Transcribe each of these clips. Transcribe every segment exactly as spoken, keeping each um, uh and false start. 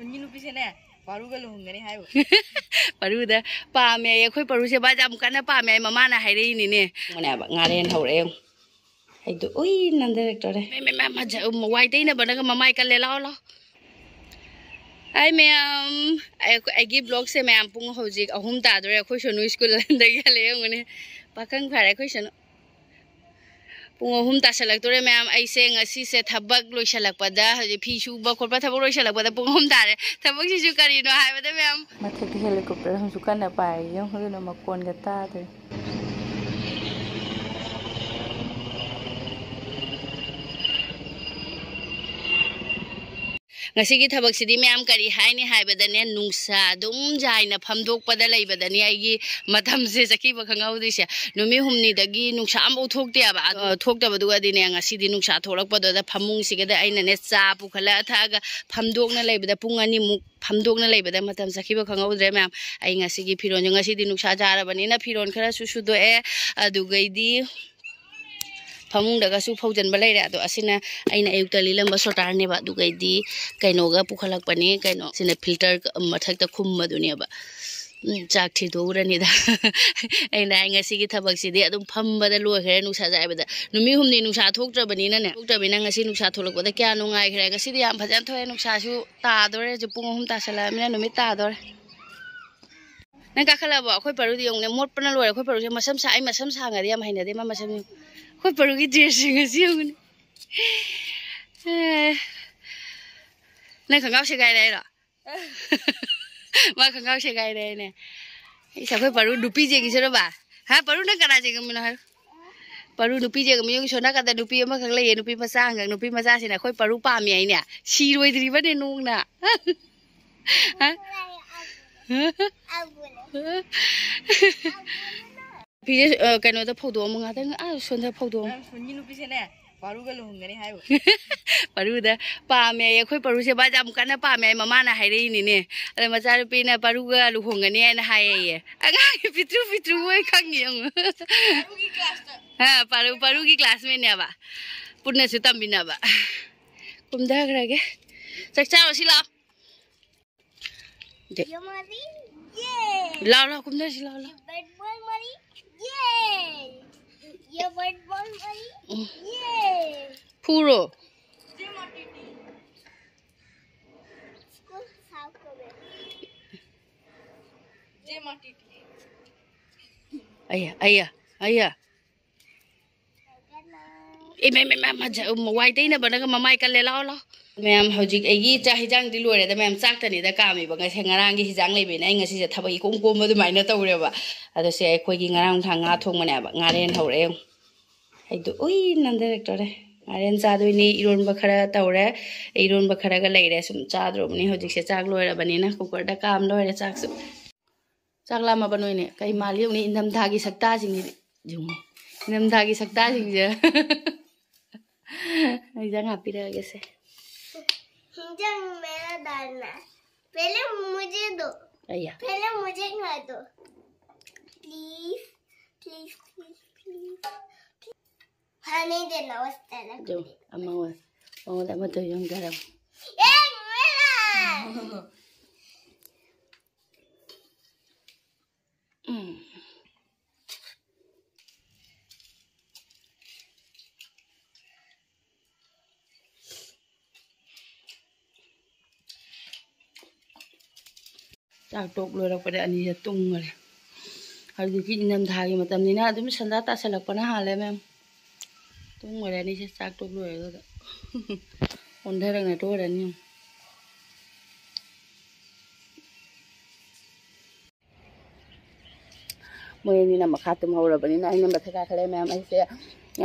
ꯈꯨꯟꯒꯤ ꯅꯨꯄꯤꯁꯦꯅꯦ, ꯄꯥꯔꯨꯒ ꯂꯨꯍꯣꯡꯒꯅꯤ ꯍꯥꯏꯕ꯫ ꯄꯥꯔꯨꯗ ꯄꯥꯝꯃꯦ ꯑꯩ, ꯑꯩꯈꯣꯏ ꯄꯥꯔꯨꯁꯦ ꯃꯥꯁꯦ ꯌꯥꯝ ꯀꯟꯅ ꯄꯥꯝꯃꯦ ꯑꯩ, ꯃꯃꯥꯅ ꯍꯥꯏꯔꯛꯏꯅꯤꯅꯦ꯫ ꯉꯥꯔꯦꯟ ꯍꯧꯔꯛꯑꯦ꯫ ꯑꯩꯗꯣ ꯎꯏ ꯅꯟꯊꯔꯛꯇꯣꯔꯦ꯫ ꯃꯦ, ꯃꯦ, ꯃꯦ, ꯃꯖ-, ꯎꯝ, ꯋꯥꯏ ꯇꯩꯅꯕꯅꯒ ꯃꯃꯥꯏ ꯀꯜꯂꯦ꯫ ꯂꯥꯛꯑꯣ, ꯂꯥꯛꯑꯣ꯫ ꯍꯥꯏ ꯃꯌꯥꯝ, ꯑꯩ-, ꯑꯩꯒꯤ vlogꯁꯦ ꯃꯌꯥꯝ ꯄꯨꯡ ꯍꯧꯖꯤꯛ ꯑꯍꯨꯝ ꯇꯥꯗꯣꯔꯦ꯫ ꯑꯩꯈꯣꯏ ꯁꯣꯅꯨ ꯁ꯭ꯀꯨꯜꯗꯒꯤ ꯍꯜꯂꯛꯑꯦ ꯌꯦꯡꯉꯨꯅꯦ꯫ ꯄꯥꯈꯪ ꯐꯥꯔꯦ ꯑꯩꯈꯣꯏ ꯁꯣꯅꯨ꯫ ꯄꯨꯡ ꯑꯍꯨꯝ ꯇꯥꯁꯜꯂꯛꯇꯣꯔꯦ ꯃꯌꯥꯝ꯫ ꯑꯩꯁꯦ ꯉꯁꯤꯁꯦ ꯊꯕꯛ ꯂꯣꯏꯁꯜꯂꯛꯄꯗ, ꯍꯧꯖꯤꯛ ꯐꯤ ꯁꯨꯕ ꯈꯣꯠꯄ ꯊꯕꯛ ꯂꯣꯏꯁꯜꯂꯛꯄꯗ ꯄꯨꯡ ꯑꯍꯨꯝ ꯇꯥꯔꯦ꯫ ꯊꯕꯛꯁꯤꯁꯨ ꯀꯔꯤꯅꯣ ꯍꯥꯏꯕꯗ ꯃꯌꯥꯝ, ꯃꯊꯛꯇ helicopter ꯑꯃꯁꯨ ꯀꯟꯅ ꯄꯥꯏꯔꯤ ꯌꯦꯡꯉꯨ, ꯑꯗꯨꯅ ꯃꯈꯣꯟꯒ ꯇꯥꯗ꯭ꯔꯦ꯫ ꯉꯁꯤꯒꯤ ꯊꯕꯛꯁꯤꯗꯤ ꯃꯌꯥꯝ ꯀꯔꯤ ꯍꯥꯏꯅꯤ ꯍꯥꯏꯕꯗꯅꯦ, ꯅꯨꯡꯁꯥ ꯑꯗꯨꯝ ꯌꯥꯏꯅ ꯐꯝꯗꯣꯛꯄꯗ ꯂꯩꯕꯗꯅꯤ ꯑꯩꯒꯤ ꯃꯇꯝꯁꯦ ꯆꯠꯈꯤꯕ ꯈꯪꯍꯧꯗ꯭ꯔꯤꯁꯦ꯫ ꯅꯨꯃꯤꯠ ꯍꯨꯝꯅꯤꯗꯒꯤ ꯅꯨꯡꯁꯥ ꯑꯃꯐꯥꯎ ꯊꯣꯛꯇꯦꯕ꯫ ꯑꯗꯣ ꯊꯣꯛꯇꯕꯗꯨꯒꯗꯤꯅꯦ, ꯉꯁꯤꯗꯤ ꯅꯨꯡꯁꯥ ꯊꯣꯛꯂꯛꯄꯗꯨꯗ ꯐꯃꯨꯡꯁꯤꯒꯗ ꯑꯩꯅꯅꯦ ꯆꯥ ꯄꯨꯈꯠꯂꯒ ꯊꯛꯑꯒ ꯐꯝꯗꯣꯛꯅ ꯂꯩꯕꯗ, ꯄꯨꯡ ꯑꯅꯤꯃꯨꯛ ꯐꯝꯗꯣꯛꯅ ꯂꯩꯕꯗ ꯃꯇꯝ ꯆꯠꯈꯤꯕ ꯈꯪꯍꯧꯗ꯭ꯔꯦ ꯃꯌꯥꯝ꯫ ꯑꯩ ꯉꯁꯤꯒꯤ ꯐꯤꯔꯣꯟꯁꯨ, ꯉꯁꯤꯗꯤ ꯅꯨꯡꯁꯥ ꯁꯥꯔꯕꯅꯤꯅ ꯐꯤꯔꯣꯟ ꯈꯔꯁꯨ ꯁꯨꯗꯣꯛꯑꯦ꯫ ꯑꯗꯨꯒꯩꯗꯤ ꯐꯃꯨꯡꯗꯒꯁꯨ ꯐꯧꯖꯟꯕ ꯂꯩꯔꯦ꯫ ꯑꯗꯣ ꯑꯁꯤꯅ ꯑꯩꯅ ꯑꯌꯨꯛꯇ ꯂꯤꯠꯂꯝꯕ ꯁꯣꯇꯥꯔꯅꯦꯕ꯫ ꯑꯗꯨꯒꯩꯗꯤ ꯀꯩꯅꯣꯒ ꯄꯨꯈꯠꯂꯛꯄꯅꯦ, ꯀꯩꯅꯣ, ꯁꯤꯅ filter ꯃꯊꯛꯇ ꯈꯨꯝꯕꯗꯨꯅꯦꯕ꯫ ꯎꯝ, ꯆꯥꯛ ꯊꯤꯗꯣꯛꯎꯔꯅꯤꯗ꯫ ꯑꯩꯅ ꯍꯥꯏ, ꯉꯁꯤꯒꯤ ꯊꯕꯛꯁꯤꯗꯤ ꯑꯗꯨꯝ ꯐꯝꯕꯗ ꯂꯣꯏꯈ꯭ꯔꯦ ꯅꯨꯡꯁꯥ ꯆꯥꯏꯕꯗ꯫ ꯅꯨꯃꯤꯠ ꯍꯨꯝꯅꯤ ꯅꯨꯡꯁꯥ ꯊꯣꯛꯇ꯭ꯔꯕꯅꯤꯅꯅꯦ, ꯊꯣꯛꯇ꯭ꯔꯕꯅꯤꯅ ꯉꯁꯤ ꯅꯨꯡꯁꯥ ꯊꯣꯛꯂꯛꯄꯗ ꯀꯌꯥ ꯅꯨꯡꯉꯥꯏꯈ꯭ꯔꯦ꯫ ꯉꯁꯤꯗꯤ ꯌꯥꯝ ꯐꯖꯅ ꯊꯣꯛꯑꯦ, ꯅꯨꯡꯁꯥꯁꯨ ꯇꯥꯗꯣꯔꯦ꯫ ꯍꯧꯖꯤꯛ ꯄꯨꯡ ꯑꯍꯨꯝ ꯇꯥꯁꯜꯂꯛꯑꯃꯤꯅ ꯅꯨꯃꯤꯠ ꯇꯥꯗꯣꯔꯦ꯫ ꯅꯪ ꯀꯥꯈꯠꯂꯕꯣ? ꯑꯩꯈꯣꯏ ꯄꯥꯔꯨꯗꯤ ꯌꯦꯡꯉꯨꯅꯦ, ꯃꯣꯠꯄꯅ ꯂꯣꯏꯔꯦ꯫ ꯑꯩꯈꯣꯏ ꯄꯥꯔꯨꯁꯦ ꯃꯁꯝ ꯁꯥ-, ꯑꯩ ꯃꯁꯝ ꯁꯥꯡꯉꯗꯤ ꯌꯥꯝ ꯍꯩꯅꯗꯦ, ꯃꯥ ꯃꯁꯝ ꯌꯦꯡꯉꯨ꯫ ꯑꯩꯈꯣꯏ ꯄꯥꯔꯨꯒꯤ dressꯁꯦ ꯉꯁꯤ ꯌꯦꯡꯉꯨꯅꯦ꯫ ꯑꯦ꯫ ꯅꯪ ꯈꯪꯒꯥꯎ ꯁꯦꯒꯥꯏꯔꯦ ꯍꯥꯏꯔꯣ? ꯃꯥ ꯈꯪꯒꯥꯎ ꯁꯦꯒꯥꯏꯔꯦ ꯍꯥꯏꯅꯦ꯫ ꯏꯁ, ꯑꯩꯈꯣꯏ ꯄꯥꯔꯨ ꯅꯨꯄꯤ ꯌꯦꯡꯈꯤꯁꯤꯔꯕ? ꯍꯥ, ꯄꯥꯔꯨ, ꯅꯪ ꯀꯅꯥ ꯌꯦꯡꯉꯝꯃꯤꯅꯣ ꯍꯥꯏꯔꯣ? ꯄꯥꯔꯨ ꯅꯨꯄꯤ ꯌꯦꯡꯉꯝꯃꯤ꯫ ꯌꯦꯡꯉꯨ, ꯁꯣꯝ ꯅꯥꯀꯟꯗ ꯅꯨꯄꯤ ꯑꯃꯈꯛ ꯂꯩꯌꯦ, ꯅꯨꯄꯤ ꯃꯆꯥ ꯑꯃꯈꯛ, ꯅꯨꯄꯤ ꯃꯆꯥꯁꯤꯅ ꯑꯩꯈꯣꯏ ꯄꯥꯔꯨ ꯄꯥꯝꯃꯤ ꯍꯥꯏꯅꯦ꯫ ꯁꯤꯔꯣꯏꯗ꯭ꯔꯤꯕꯅꯦ ꯅꯣꯡꯅ꯫ ꯍꯥ? ꯐꯤꯁꯦ, ꯑ, ꯀꯩꯅꯣꯗ ꯐꯧꯗꯣꯛꯑꯝꯃꯣ ꯉꯥꯛꯇꯪ, ꯑꯥ, ꯁꯣꯝꯗ ꯐꯧꯗꯣꯛꯑꯝꯃꯣ꯫ ꯁꯣꯝꯒꯤ ꯅꯨꯄꯤꯁꯦꯅꯦ, ꯄꯥꯔꯨꯒ ꯂꯨꯍꯣꯡꯒꯅꯤ ꯍꯥꯏꯕ꯫ ꯄꯥꯔꯨꯗ ꯄꯥꯝꯃꯦ ꯑꯩ, ꯑꯩꯈꯣꯏ ꯄꯥꯔꯨꯁꯦ ꯃꯥꯁꯦ ꯌꯥꯝ ꯀꯟꯅ ꯄꯥꯝꯃꯦ ꯍꯥꯏ, ꯃꯃꯥꯅ ꯍꯥꯏꯔꯛꯏꯅꯤꯅꯦ꯫ ꯑꯗ ꯃꯆꯥꯅꯨꯄꯤꯅ ꯄꯥꯔꯨꯒ ꯂꯨꯍꯣꯡꯒꯅꯤ ꯍꯥꯏꯅ ꯍꯥꯏꯌꯦꯌꯦ꯫ ꯑꯉꯥꯡꯒꯤ ꯄꯤꯛꯇ꯭ꯔꯨ ꯄꯤꯛꯇ꯭ꯔꯨ ꯃꯣꯏ ꯈꯪꯉꯤ ꯌꯦꯡꯉꯨ꯫ ꯄꯥꯔꯨꯒꯤ classꯇ꯫ ꯑ, ꯄꯥꯔꯨ, ꯄꯥꯔꯨꯒꯤ classmateꯅꯦꯕ꯫ ꯄꯨꯟꯅꯁꯨ ꯇꯝꯃꯤꯟꯅꯕ꯫ ꯀꯨꯝꯊꯈ꯭ꯔꯒꯦ꯫ ꯆꯥꯛ ꯆꯥꯔꯨꯁꯤ ꯂꯥꯛꯑꯣ꯫ ये मारी, ये। लाओ, लाओ, कुंदन से लाओ, लाओ। ये बैट बॉल मारी, ये। ये बैट बॉल मारी, ये। फूरो। इसको साफ करो। अय्या, अय्या, अय्या। ꯏꯃꯩ, ꯏꯃꯩ, ꯏꯃꯩ, ꯃꯖ-, ꯋꯥꯏ ꯇꯩꯅꯕꯅꯒ ꯃꯃꯥꯏ ꯀꯜꯂꯦ꯫ ꯂꯥꯛꯑꯣ, ꯂꯥꯛꯑꯣ꯫ ꯃꯌꯥꯝ, ꯍꯧꯖꯤꯛ ꯑꯩꯒꯤ ꯆꯥꯛ ꯍꯤꯟꯖꯥꯡꯗꯤ ꯂꯣꯏꯔꯦꯗ, ꯃꯌꯥꯝ꯫ ꯆꯥꯛꯇꯅꯤꯗ ꯀꯥꯝꯃꯤꯕ꯫ ꯉꯁꯤ ꯉꯔꯥꯡꯒꯤ ꯍꯤꯟꯖꯥꯡ ꯂꯩꯕꯅꯤꯅ ꯑꯩ ꯉꯁꯤꯁꯦ ꯊꯕꯛ ꯏꯀꯣꯝ ꯀꯣꯝꯕ ꯑꯗꯨꯃꯥꯏꯅ ꯇꯧꯔꯦꯕ꯫ ꯑꯗꯣ ꯁꯦ ꯑꯩꯈꯣꯏꯒꯤ ꯉꯔꯥꯡ ꯅꯨꯡꯗꯥꯡ ꯉꯥ ꯊꯣꯡꯕꯅꯦꯕ꯫ ꯉꯥꯔꯦꯟ ꯍꯧꯔꯛꯑꯦ ꯌꯦꯡꯉꯨ꯫ ꯑꯩꯗꯣ ꯎꯏ ꯅꯥꯟꯊꯔꯛꯇꯣꯔꯦ꯫ ꯉꯥꯔꯦꯟ ꯆꯥꯗꯣꯏꯅꯤ꯫ ꯏꯔꯣꯟꯕ ꯈꯔ ꯇꯧꯔꯦ꯫ ꯏꯔꯣꯟꯕ ꯈꯔꯒ ꯂꯩꯔꯦ꯫ ꯁꯨꯝ ꯆꯥꯗ꯭ꯔꯣꯕꯅꯤ ꯍꯧꯖꯤꯛꯁꯦ꯫ ꯆꯥꯛ ꯂꯣꯏꯔꯕꯅꯤꯅ ꯀꯨꯀꯔꯗ ꯀꯥꯝ ꯂꯣꯏꯔꯦ ꯆꯥꯛꯁꯨ꯫ ꯆꯥꯛ ꯂꯥꯝꯃꯕ ꯅꯣꯏꯅꯦ? ꯀꯩ ꯃꯥꯜꯂꯤ ꯌꯦꯡꯉꯨꯅꯦ, ꯏꯪꯊꯝꯊꯥꯒꯤ ꯁꯛꯇꯥꯁꯤꯡꯁꯤꯗꯤ꯫ ꯌꯦꯡꯉꯨ, ꯏꯪꯊꯝꯊꯥꯒꯤ ꯁꯛꯇꯥꯁꯤꯡꯁꯦ꯫ ꯏꯟꯖꯥꯡ ꯍꯥꯞꯄꯤꯔꯛꯑꯒꯦꯁꯦ꯫ इंजन मेरा डालना है। पहले मुझे दो। ꯑꯌꯥ꯫ पहले मुझे खा दो। Please, please, please, please. हाँ, नहीं देना, बस तेरा। जो, ꯑꯃ, ꯃꯉꯣꯟꯗ ꯑꯃꯗꯣ ꯌꯣꯟꯈ꯭ꯔꯕ꯫ ए, मेरा। ꯎꯝ꯫ ꯆꯥꯛ ꯇꯣꯛ ꯂꯣꯏꯔꯛꯄꯗ ꯑꯅꯤꯁꯦ ꯇꯨꯝꯈꯔꯦ꯫ ꯍꯧꯖꯤꯛꯇꯤ ꯏꯪꯊꯝꯊꯥꯒꯤ ꯃꯇꯝꯅꯤꯅ ꯑꯗꯨꯝ ꯁꯟꯗꯥ ꯇꯥꯁꯜꯂꯛꯄꯅ ꯍꯥꯜꯂꯦ, ꯃꯌꯥꯝ꯫ ꯇꯨꯝꯈꯔꯦ ꯑꯅꯤꯁꯦ ꯆꯥꯛ ꯇꯣꯛ ꯂꯣꯏꯔꯒ꯫ ꯑꯣꯟꯊꯔꯒ ꯇꯣꯛꯈ꯭ꯔꯅꯤ꯫ ꯃꯣꯏ ꯑꯅꯤꯅ ꯃꯈꯥ ꯇꯨꯝꯍꯧꯔꯕꯅꯤꯅ ꯑꯩꯅ ꯃꯊꯛ ꯀꯥꯈꯠꯂꯦ, ꯃꯌꯥꯝ꯫ ꯑꯩꯁꯦ,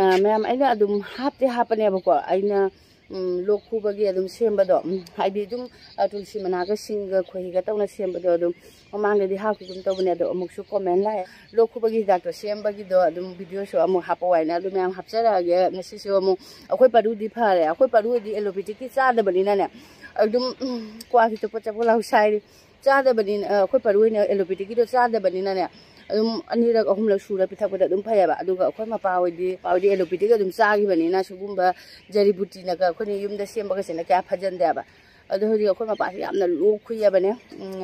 ꯑ, ꯃꯌꯥꯝ, ꯑꯩꯅ ꯑꯗꯨꯝ ꯍꯥꯞꯇꯤ ꯍꯥꯞꯄꯅꯦꯕꯀꯣ, ꯑꯩꯅ, ꯎꯝ, ꯂꯣꯛ ꯈꯨꯕꯒꯤ ꯑꯗꯨꯝ ꯁꯦꯝꯕꯗꯣ, ꯎꯝ, ꯍꯥꯏꯗꯤ ꯑꯗꯨꯝ, ꯑ, ꯇꯨꯜꯁꯤ ꯃꯅꯥꯒ ꯁꯤꯡꯒ ꯈꯣꯏꯍꯤꯒ ꯇꯧꯅ ꯁꯦꯝꯕꯗꯣ ꯑꯗꯨꯝ ꯃꯃꯥꯡꯗꯗꯤ ꯍꯥꯞꯈꯤꯒꯨꯝ ꯇꯧꯕꯅꯦ꯫ ꯑꯗꯣ ꯑꯃꯨꯛꯁꯨ ꯀꯣꯃꯦꯟ ꯂꯥꯛꯑꯦ, "ꯂꯣꯛ ꯈꯨꯕꯒꯤ ꯍꯤꯗꯥꯛꯇꯣ ꯁꯦꯝꯕꯒꯤꯗꯣ ꯑꯗꯨꯝ ꯚꯤꯗꯤꯑꯣꯁꯨ ꯑꯃꯨꯛ ꯍꯥꯞꯄꯛꯑꯣ" ꯍꯥꯏꯅ꯫ ꯑꯗꯨ ꯃꯌꯥꯝ ꯍꯥꯞꯆꯔꯛꯑꯒꯦ꯫ ꯉꯁꯤꯁꯨ ꯑꯃꯨꯛ ꯑꯩꯈꯣꯏ ꯄꯔꯨꯗꯤ ꯐꯔꯦ, ꯑꯩꯈꯣꯏ ꯄꯔꯨꯗꯤ ꯑꯦꯂꯣꯄꯦꯊꯤꯛꯀꯤ ꯆꯥꯗꯕꯅꯤꯅꯅꯦ, ꯑꯗꯨꯝ, ꯎꯝ, ꯀ꯭ꯋꯥꯁꯤ ꯆꯄꯣꯠ ꯆꯄꯣꯠ ꯂꯥꯎ ꯁꯥꯏꯔꯤ꯫ ꯆꯥꯗꯕꯅꯤꯅ, ꯑ, ꯑꯩꯈꯣꯏ ꯄꯔꯨ ꯍꯣꯏꯅ ꯑꯦꯂꯣꯄꯦꯊꯤꯛꯀꯤꯗꯣ ꯆꯥꯗꯕꯅꯤꯅꯅꯦ, ꯑꯗꯨꯝ ꯑꯅꯤꯔꯛ ꯑꯍꯨꯝꯂꯛ ꯁꯨꯔ ꯄꯤꯊꯛꯄꯗ ꯑꯗꯨꯝ ꯐꯩꯌꯦꯕ꯫ ꯑꯗꯨꯒ ꯑꯩꯈꯣꯏ ꯃꯄꯥ ꯍꯣꯏꯗꯤ, ꯃꯄꯥ ꯍꯣꯏꯗꯤ ꯑꯦꯂꯣꯄꯦꯊꯤꯛ ꯑꯗꯨꯝ ꯆꯥꯈꯤꯕꯅꯤꯅ ꯁꯤꯒꯨꯝꯕ ꯖꯔꯤꯕꯨꯇꯤꯅꯒ ꯑꯩꯈꯣꯏꯅ ꯌꯨꯝꯗ ꯁꯦꯝꯕꯒꯁꯤꯅ ꯀꯌꯥ ꯐꯖꯟꯗꯦꯕ꯫ ꯑꯗꯣ ꯍꯧꯖꯤꯛ ꯑꯩꯈꯣꯏ ꯃꯄꯥꯁꯦ ꯌꯥꯝꯅ ꯂꯣꯛ ꯈꯨꯏꯌꯦꯕꯅꯦ꯫ ꯎꯝ,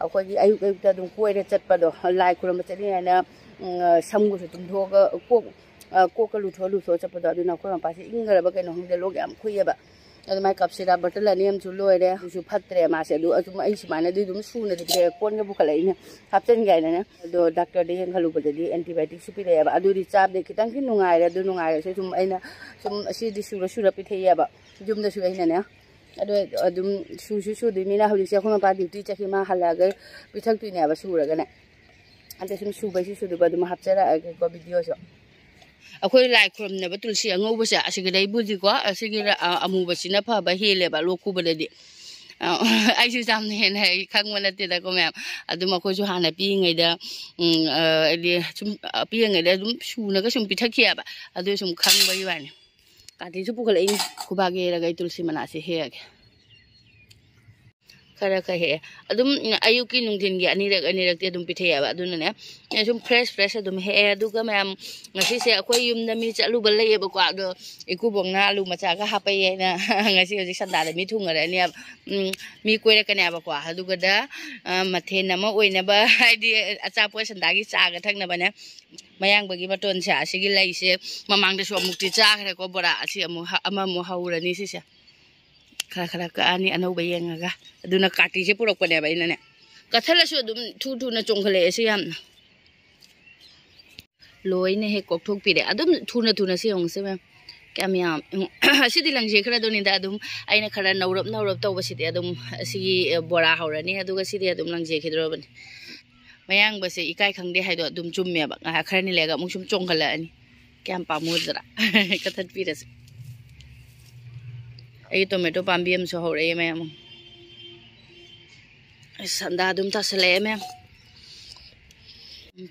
ꯑꯩꯈꯣꯏꯒꯤ ꯑꯌꯨꯛ ꯑꯌꯨꯛꯇ ꯑꯗꯨꯝ ꯀꯣꯏꯔ ꯆꯠꯄꯗꯣ, ꯂꯥꯏ ꯈꯨꯔꯨꯝꯕ ꯆꯠꯂꯤꯉꯩꯗ, ꯎꯝ, ꯁꯝꯒꯁꯨ ꯇꯨꯝꯊꯣꯛꯑꯒ ꯀꯣꯛ, ꯀꯣꯛꯀ ꯂꯨꯊꯣꯛꯑ ꯂꯨꯊꯣꯛꯑ ꯆꯠꯄꯗꯣ, ꯑꯗꯨꯅ ꯑꯩꯈꯣꯏ ꯃꯄꯥꯁꯦ ꯏꯪꯈ꯭ꯔꯕ ꯀꯩꯅꯣ ꯈꯪꯗꯦ, ꯂꯣꯛ ꯌꯥꯝ ꯈꯨꯏꯌꯦꯕ꯫ ꯑꯗꯨꯃꯥꯏꯅ ꯀꯞꯁꯤꯔꯥ ꯕꯣꯇꯜ ꯑꯅꯤ ꯑꯃꯁꯨ ꯂꯣꯏꯔꯦ, ꯑꯗꯨꯁꯨ ꯐꯠꯇ꯭ꯔꯦ ꯃꯥꯁꯦ꯫ ꯑꯗꯨ ꯑꯗꯨꯝ ꯑꯩ ꯁꯨꯃꯥꯏꯅꯗꯤ ꯑꯗꯨꯝ ꯁꯨꯅꯗꯤ ꯄꯤꯊꯛꯑꯦ, ꯀꯣꯟꯒ ꯄꯨꯈꯠꯂꯛꯏꯅꯦ ꯍꯥꯞꯆꯤꯟꯒꯦ ꯍꯥꯏꯅꯅꯦ꯫ ꯑꯗꯣ ꯗꯥꯛꯇꯔꯗ ꯌꯦꯡꯍꯜꯂꯨꯕꯗꯗꯤ ꯑꯦꯟꯇꯤꯕꯥꯌꯣꯇꯤꯛꯁꯨ ꯄꯤꯔꯛꯑꯦꯕ꯫ ꯑꯗꯨꯗꯤ ꯆꯥꯕꯗꯤ ꯈꯤꯇꯪꯗꯤ ꯅꯨꯡꯉꯥꯏꯔꯦ, ꯑꯗꯨ ꯅꯨꯡꯉꯥꯏꯔꯁꯨ ꯁꯨꯝ ꯑꯩꯅ ꯁꯨꯝ ꯑꯁꯤꯗꯤ ꯁꯨꯔ ꯁꯨꯔ ꯄꯤꯊꯛꯑꯦꯕ ꯌꯨꯝꯗꯁꯨ ꯑꯩꯅꯅꯦ꯫ ꯑꯗꯣ ꯑꯗꯨꯝ ꯁꯨꯁꯨ ꯁꯨꯗꯣꯏꯅꯤꯅ ꯍꯧꯖꯤꯛꯁꯦ ꯑꯩꯈꯣꯏ ꯃꯄꯥ ꯗ꯭ꯌꯨꯇꯤ ꯆꯠꯈꯤ, ꯃꯥ ꯍꯜꯂꯛꯑꯒ ꯄꯤꯊꯛꯇꯣꯏꯅꯦꯕ ꯁꯨꯔꯒꯅꯦ꯫ ꯑꯗ ꯁꯨꯝ ꯁꯨꯕꯩꯁꯨ ꯁꯨꯗꯣꯏꯕ ꯑꯗꯨꯝ ꯍꯥꯞꯆꯔꯛꯑꯒꯦꯀꯣ ꯚꯤꯗꯤꯑꯣꯁꯨ꯫ ꯑꯩꯈꯣꯏ ꯂꯥꯏ ꯈꯨꯔꯨꯝꯅꯕ ꯇꯨꯜꯁꯤ ꯑꯉꯧꯕꯁꯦ ꯑꯁꯤꯒꯤꯗꯩꯕꯨꯗꯤꯀꯣ, ꯑꯁꯤꯒꯤ ꯑ, ꯑꯃꯨꯕꯁꯤꯅ ꯐꯕ ꯍꯦꯜꯂꯦꯕ ꯂꯣꯛ ꯈꯨꯕꯗꯗꯤ꯫ ꯑ, ꯑꯩꯁꯨ ꯌꯥꯝꯅ ꯍꯦꯟꯅ ꯍꯩ ꯈꯪꯕ ꯅꯠꯇꯦꯗꯀꯣ ꯃꯌꯥꯝ꯫ ꯑꯗꯨꯝ ꯑꯩꯈꯣꯏꯁꯨ ꯍꯥꯟꯅ ꯄꯤꯛꯏꯉꯩꯗ, ꯎꯝ, ꯑ, ꯍꯥꯏꯗꯤ ꯁꯨꯝ, ꯑ, ꯄꯤꯛꯏꯉꯩꯗ ꯑꯗꯨꯝ ꯁꯨꯅꯒ ꯁꯨꯝ ꯄꯤꯊꯛꯈꯤꯑꯕ꯫ ꯑꯗꯨ ꯁꯨꯝ ꯈꯪꯕꯒꯤ ꯋꯥꯅꯤ꯫ ꯀꯥꯇꯤꯁꯨ ꯄꯨꯈꯠꯂꯛꯏꯅꯤ꯫ ꯈꯨꯕꯥꯛ ꯌꯩꯔꯒ ꯑꯩ ꯇꯨꯜꯁꯤ ꯃꯅꯥꯁꯦ ꯍꯦꯛꯑꯒꯦ꯫ ꯈꯔ ꯈꯔ ꯍꯦꯛꯑꯦ꯫ ꯑꯗꯨꯝ ꯑꯌꯨꯛꯀꯤ ꯅꯨꯡꯊꯤꯟꯒꯤ ꯑꯅꯤꯔꯛ ꯑꯅꯤꯔꯛꯇꯤ ꯑꯗꯨꯝ ꯄꯤꯊꯛꯑꯦꯕ꯫ ꯑꯗꯨꯅꯅꯦ, ꯑꯩ ꯁꯨꯝ ꯐ꯭ꯔꯦꯁ ꯐ꯭ꯔꯦꯁ ꯑꯗꯨꯝ ꯍꯦꯛꯑꯦ꯫ ꯑꯗꯨꯒ ꯃꯌꯥꯝ, ꯉꯁꯤꯁꯦ ꯑꯩꯈꯣꯏ ꯌꯨꯝꯗ ꯃꯤ ꯆꯠꯂꯨꯕ ꯂꯩꯌꯦꯕꯀꯣ꯫ ꯑꯗꯣ ꯏꯀꯨꯕꯣꯛꯅ ꯑꯂꯨ ꯃꯆꯥꯒ ꯍꯥꯞꯄꯛꯑꯦ ꯍꯥꯏꯅ ꯉꯁꯤ ꯍꯧꯖꯤꯛ ꯁꯟꯗꯥꯗ ꯃꯤ ꯊꯨꯡꯉꯔꯅꯦꯕ꯫ ꯎꯝ, ꯃꯤ ꯀꯣꯏꯔꯛꯀꯅꯦꯕꯀꯣ꯫ ꯑꯗꯨꯒꯗ, ꯑ, ꯃꯊꯦꯜ ꯑꯃ ꯑꯣꯏꯅꯕ, ꯍꯥꯏꯗꯤ ꯑꯆꯥꯄꯣꯠ ꯁꯟꯗꯥꯒꯤ ꯆꯥꯒ ꯊꯛꯅꯕꯅꯦ꯫ ꯃꯌꯥꯡꯕꯒꯤ ꯃꯇꯣꯟꯁꯦ, ꯑꯁꯤꯒꯤ ꯂꯩꯁꯦ ꯃꯃꯥꯡꯗꯁꯨ ꯑꯃꯨꯛꯇꯤ ꯆꯥꯈ꯭ꯔꯦꯀꯣ ꯕꯣꯔꯥ꯫ ꯑꯁꯤ ꯑꯃꯨꯛ ꯍ-, ꯑꯃꯃꯨꯛ ꯍꯧꯔꯅꯤ ꯁꯤꯁꯦ꯫ ꯈꯔ ꯈꯔ ꯀꯛꯑꯅꯤ ꯑꯅꯧꯕ ꯌꯦꯡꯉꯒ꯫ ꯑꯗꯨꯅ ꯀꯥꯇꯤꯁꯦ ꯄꯨꯔꯛꯄꯅꯦꯕ ꯑꯩꯅꯅꯦ꯫ ꯀꯠꯊꯠꯂꯁꯨ ꯑꯗꯨꯝ ꯊꯨ ꯊꯨꯅ ꯆꯣꯡꯈꯠꯂꯛꯑꯦ ꯁꯤ ꯌꯥꯝꯅ꯫ ꯂꯣꯏꯅ ꯍꯦꯛ ꯀꯣꯛꯊꯣꯛꯄꯤꯔꯦ꯫ ꯑꯗꯨꯝ ꯊꯨꯅ ꯊꯨꯅ ꯁꯤ ꯌꯦꯡꯉꯨꯁꯦ ꯃꯌꯥꯝ꯫ ꯀꯌꯥꯝ ꯌꯥꯝ-, ꯑꯁꯤꯗꯤ ꯂꯪꯖꯦ ꯈꯔꯗꯨꯅꯤꯗ꯫ ꯑꯗꯨꯝ ꯑꯩꯅ ꯈꯔ ꯅꯧꯔꯞ ꯅꯧꯔꯞ ꯇꯧꯕꯁꯤꯗꯤ ꯑꯗꯨꯝ ꯑꯁꯤꯒꯤ, ꯑ, ꯕꯣꯔꯥ ꯍꯧꯔꯅꯤ꯫ ꯑꯗꯨꯒ ꯁꯤꯗꯤ ꯑꯗꯨꯝ ꯂꯪꯖꯦꯈꯤꯗ꯭ꯔꯕꯅꯤ꯫ ꯃꯌꯥꯡꯕꯁꯦ ꯏꯀꯥꯏ ꯈꯪꯗꯦ ꯍꯥꯏꯗꯣ ꯑꯗꯨꯝ ꯆꯨꯝꯃꯦꯕ꯫ ꯉꯥꯏꯍꯥꯛ ꯈꯔꯅꯤ ꯂꯩꯔꯒ ꯑꯃꯨꯛ ꯁꯨꯝ ꯆꯣꯡꯈꯠꯂꯛꯑꯅꯤ꯫ ꯀꯌꯥꯝ ꯄꯥꯝꯃꯨꯗ꯭ꯔꯥ? ꯀꯛꯊꯠꯄꯤꯔꯁꯦ꯫ ꯑꯩꯒꯤ ꯇꯣꯃꯦꯇꯣ ꯄꯥꯝꯕꯤ ꯑꯃꯁꯨ ꯍꯧꯔꯛꯑꯦ ꯃꯌꯥꯝ꯫ ꯑꯁ, ꯁꯟꯗꯥ ꯑꯗꯨꯝ ꯇꯥꯁꯜꯂꯛꯑꯦ ꯃꯌꯥꯝ꯫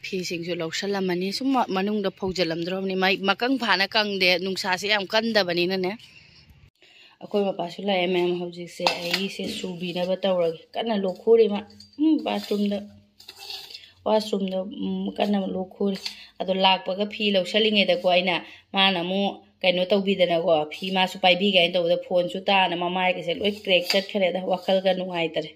ꯐꯤꯁꯤꯡꯁꯨ ꯂꯧꯁꯜꯂꯝꯃꯅꯤ꯫ ꯁꯨꯝ ꯃ-, ꯃꯅꯨꯡꯗ ꯐꯧꯖꯜꯂꯝꯗ꯭ꯔꯣꯕꯅꯤ꯫ ꯃꯩ ꯃꯀꯪ ꯐꯥꯅ ꯀꯪꯗꯦ, ꯅꯨꯡꯁꯥꯁꯦ ꯌꯥꯝ ꯀꯟꯗꯕꯅꯤꯅꯅꯦ꯫ ꯑꯩꯈꯣꯏ ꯃꯄꯥꯁꯨ ꯂꯥꯛꯑꯦ ꯃꯌꯥꯝ꯫ ꯍꯧꯖꯤꯛꯁꯦ ꯑꯩꯁꯦ ꯁꯨꯕꯤꯅꯕ ꯇꯧꯔꯒꯦ꯫ ꯀꯟꯅ ꯂꯣꯛ ꯈꯨꯔꯤ ꯃꯥ꯫ ꯎꯝ, ꯕꯥꯊꯔꯨꯝꯗ, ꯋꯥꯁꯔꯨꯝꯗ, ꯎꯝ, ꯀꯟꯅ ꯂꯣꯛ ꯈꯨꯔꯤ꯫ ꯑꯗꯣ ꯂꯥꯛꯄꯒ ꯐꯤ ꯂꯧꯁꯜꯂꯤꯉꯩꯗꯀꯣ ꯑꯩꯅ, ꯃꯥꯅ ꯑꯃꯨꯛ ꯀꯩꯅꯣ ꯇꯧꯕꯤꯗꯅꯀꯣ, ꯐꯤ ꯃꯥꯁꯨ ꯄꯥꯏꯕꯤꯒꯦ ꯍꯥꯏꯅ ꯇꯧꯕꯗ ꯐꯣꯟꯁꯨ ꯇꯥꯅ ꯃꯃꯥꯏꯒꯁꯦ ꯂꯣꯏ ꯀ꯭ꯔꯦꯛ ꯆꯠꯈ꯭ꯔꯦꯗ, ꯋꯥꯈꯜꯒ ꯅꯨꯡꯉꯥꯏꯇꯔꯦ꯫